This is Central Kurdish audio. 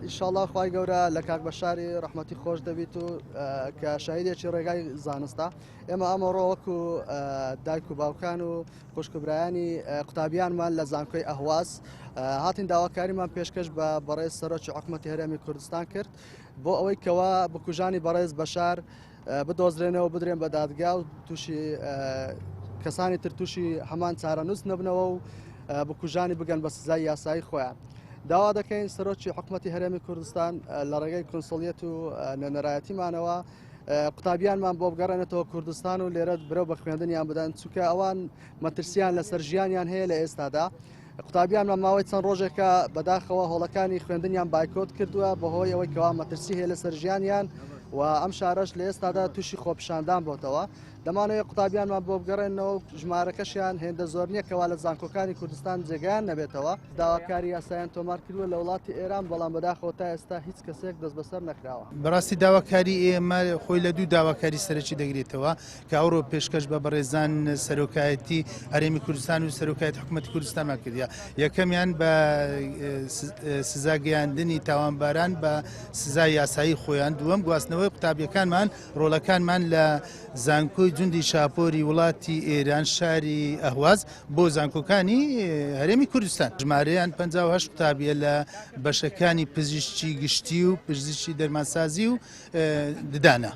ئیشاڵا خوای گەورە لە کاک بەشاری ڕەحمەتی خۆش دەبیت و کە شەهیدێکی ڕێگای زانستە ئێمە ئەمەڕۆ وەکو دایک و باوکان و خوشک و برایانی قوتابیانمان لە زانکۆی ئەهواز هاتین داواکاریمان پێشکەش بە بەڕێز سەرۆکی حکومەتی هەرێمی کوردستان کرد بۆ ئەوەی کەوا بکوژانی بەڕێز بەشار بدۆزرێنەوە بدرێن بە دادگا و تووشی کەسانی تر تووشی هەمان چارەنووس نەبنەوە و بکوژانی بگەن بە سزای یاسایی خۆیان. داوا دەکەین سەرۆکی حکومەتی هەرێمی کوردستان لە ڕێگەی کونسڵیەت و نوێنەرایەتیمانەوە قوتابیانمان بۆ بگەڕێنێتەوە کوردستان و لێرە برەو بە خوێندنیان بدەن چونکە ئەوان مەترسیان لەسەر ژیانیان هەیە لە ئێستادا. قوتابیانمان ماوەی چەند ڕۆژێکە بەداخەوە هۆڵەکانی خوێندنیان بایکۆت کردووە بەهۆی ئەوەی کەوا مەترسی هەیە لەسەر ژیانیان و ئەم شارەش لە ئێستادا تووشی خۆپیشاندان بۆتەوە دەمانەوێت قوتابیانمان بۆ بگەڕێنەوە و ژمارەکەشیان هێندە زۆر نییە کەوا لە زانکۆکانی کوردستان جێگایان نەبێتەوە داواکاری یاسایان تۆمار کردووە لە وڵاتی ئێران بەڵام بەداخەوە تا ئێستا هیچ کەسێک دەستبەسەر نەکراوە. بەڕاستی داواکاری ئێمە خۆی لە دوو داواکاری سەرەکی دەگرێتەوە کە ئەوڕۆ پێشکەش بە بەڕێزان سەرۆکایەتی هەرێمی کوردستان و سەرۆکایەتی حکوومەتی کوردستانمان کردیە یەکەمیان بە سزا گەیاندنی تاوانباران بە سزای یاسایی خۆیان دووەم گواستنەوەی قوتابیەکانمان ڕۆڵەکانمان لە زانکۆی جوندی شاپۆری وڵاتی ئێران شاری ئەهواز بۆ زانکۆکانی هەرێمی کوردستان ژمارەیان 58 قوتابیە لە بەشەکانی پزیشکی گشتی و پزیشکی دەرمانسازی و ددانە.